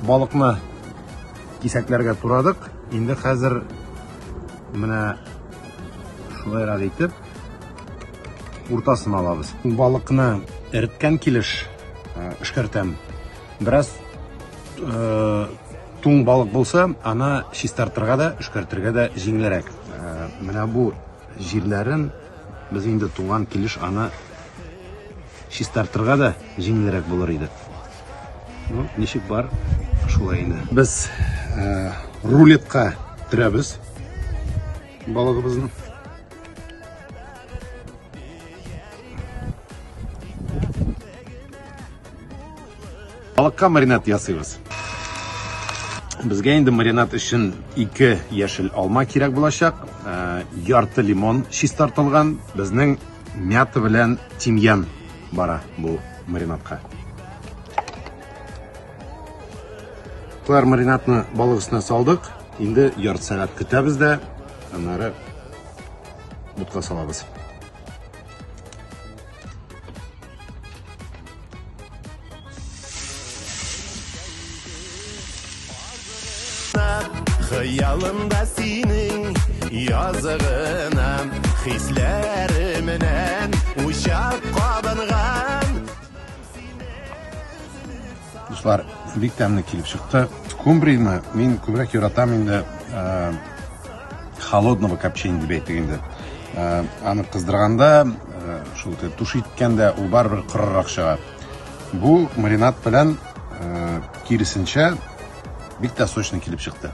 Балыкны кисәкләргә турадык. Инде хәзер менә шулайрак итеп уртасын алабыз. Балыкны эреткән килеш э, эшкәртәм. Бераз э, туң балык булса, аны чистартырга да, эшкәртергә дә җиңелрәк. Э, менә бу җирләрен без инде туңган килеш аны чистартырга да җиңелрәк булыр иде. Ну, ничек бар, шулай инде. Без э, рулетка төрәбез балыгыбызны. Балыкка маринад ясыйбыз. Безгә инде маринад өчен ике яшел алма кирәк булачак, э, ярты лимон чистартылган, безнең мята белән тимьян бара бу маринадка. Болар маринадны балык өстенә салдык. Инде ярты сәгать көтәбез дә, аннары бутка салабыз. Хыялымда синең языгына хисләременән учак кабынган. Дуслар, бик тәмле килеп чыкты. Скумбрияны мин күбрәк яратам инде э, холодного копчения дип әйтик инде. Э, аны кыздырганда, э, шул туш иткәндә ул барыбер корырак чыга. Бу маринад белән киресенчә бик тә сочный килеп чыкты.